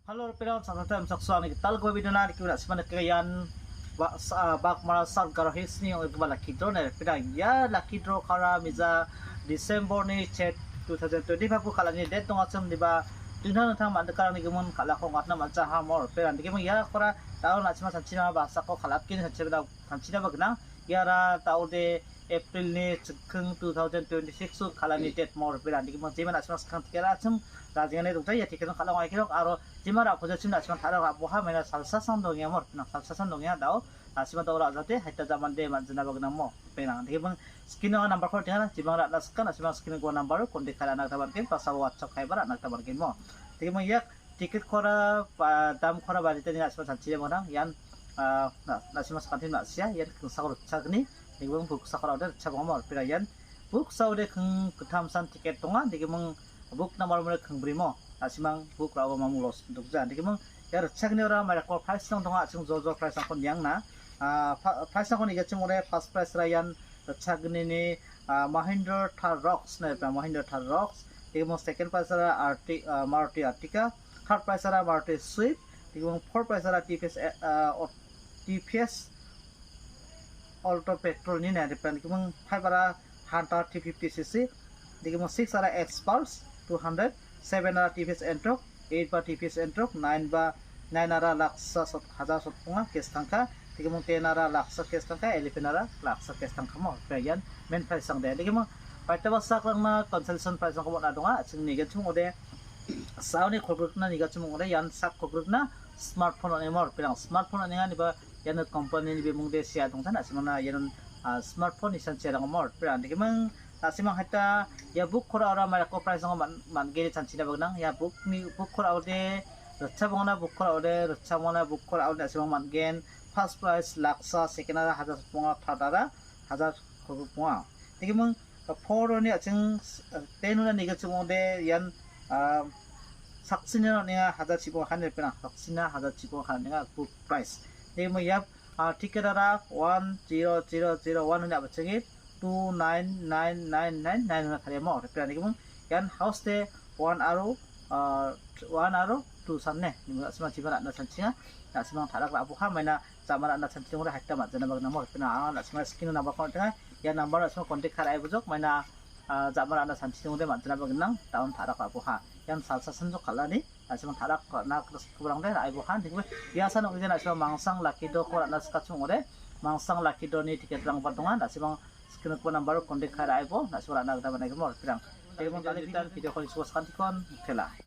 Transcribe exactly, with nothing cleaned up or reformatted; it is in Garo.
Halo, ripirang, sakantian, saksa ani gital go bidona, dikibina, sima neke ian, ba-, sa-, Bagmara South Garo Hills ni ong iba lucky draw ne, ripirang, ia lucky draw kara mija December ni chet two thousand twenty-five ko kalani date dongachim diba, dingtang dingtang mandikarang ni gimin kalako ngatna mancha ha mor, ripirang, dikibing ia kora, taon na·sima sanchina ba sako kalapkin sanchina ba, sanchina ba gnang, iara taode April ni chikking two thousand twenty-six o kalani date mor, ripirang, dikibing jema na·sima skang tikera achim, rajingani dongtai, ia tiket kala ngai kirok, aro jema ra pojachim na·sima tara ra boha maina salsa sang dongia mor, na salsa sang dongia dao, na·sima dao ra jate, haita jamande manjina ba gnang mo, ripirang, dikibing screen o number ko tenga, jema ra na skang, na·sima screen ko number, kontak kala na taban kin, pasal WhatsApp kai ba ra na taban kin mo, dikibing ia tiket kora, ba, dam kora ba ritani na·sima sanchia ba gnang, ian, ah, na-, na·sima sakantin ma·sia, ian kingsako ritchagni, dikibing book sakora ode ritchabangamo, ripira ian, book saode king gittam san tiket donga, dikibing book number mole king brimo, na·simang book ra·o mamung los dukja, dikibing ia ritchagni ora mairako prize nang donga, aching jo jo prize nangko niangna, ah, pa-, prize nangko nigachim ode first prize ra ian ritchagnini, ah, Mahindra Thar Roxx na, Mahindra Thar Roxx, dikibing second prize ra Arti-, ah, Maruti Ertiga, third prize ara Maruti Swift, dikibing fourth prize ara T P S, eh, ah, o-, T P S Alto Petrol ni na, dikibing five ara Hunter three fifty C C, dikibing six ara Xpulse two hundred, seven ara T V S Ntorq, eight ba T V S Ntorq, nine ba, nine ara laksa sot-, hajar sotbonga cash tangka, dikibing ten ara laksa cash tangka, eleven ara laksa cash tangka mo, ian main prize sang de, dikibing paita ba sakrangna consolation prize rangko bon·a donga, aching nigenchim ong·ode, saoni kolgrikna nigachim ong·ode, ian sak kolgrikna smartphone on·e mor, ripirang smartphone on·enga niba iano company ni bimung de sia dongsan, na·simangna iano, ah, smartphone nisan sia dong mor, ripirang, dikibing na·simang haita ia book kora ora mairako prize rangko man-, man·gere chanchina ba gnang, ia book ni, book kora ode ritchabongna, book kora ode ritchabongna, book kora ode na·simang man·gen, first prize laksa, second ara hajar sotbonga, third ara hajar kolgrikbonga. Dikibing four-oni aching, eh, ten-ona nigachim ong·ode ian, ah, saksina on·enga hajar chibonga kan ripena, saksina hajar chibonga kan on·enga book prize. Dikibing ia, ah, ticket ara one zero zero zero one-oni a·bachengi two nine nine nine nine nine-ona tariamo, ripena, dikibing ian house de one aro, ah, one aro two san ne, na·simang chiba ra·na sanchinga, na·simang tarak ra·boha maina jama ra·na chanchingore haita ma·jana ba gnang mo, ripena, anga na·simang screen-o number ko on·tenga, ia number na·simang contact ka ra·e bojok, maina, ah, jama ra·na chanchingore ma·jana ba gnang, taon tarak ra·boha. Ian salsa sanjok kal·ani, na·simang tarak ra·na gris-, kubrangde ra·e boha, dikibing ia san ong·ode na·simang mangsang lucky draw ko ra·na sikachim ong·ode, mangsang lucky draw ni ticket rangba donga, na·simang screen-o number contact ka ra·e bo, na·simang ra·na gita man·a mo, ripirang. Dikibing kali video ko nisuo sakantikon, kela.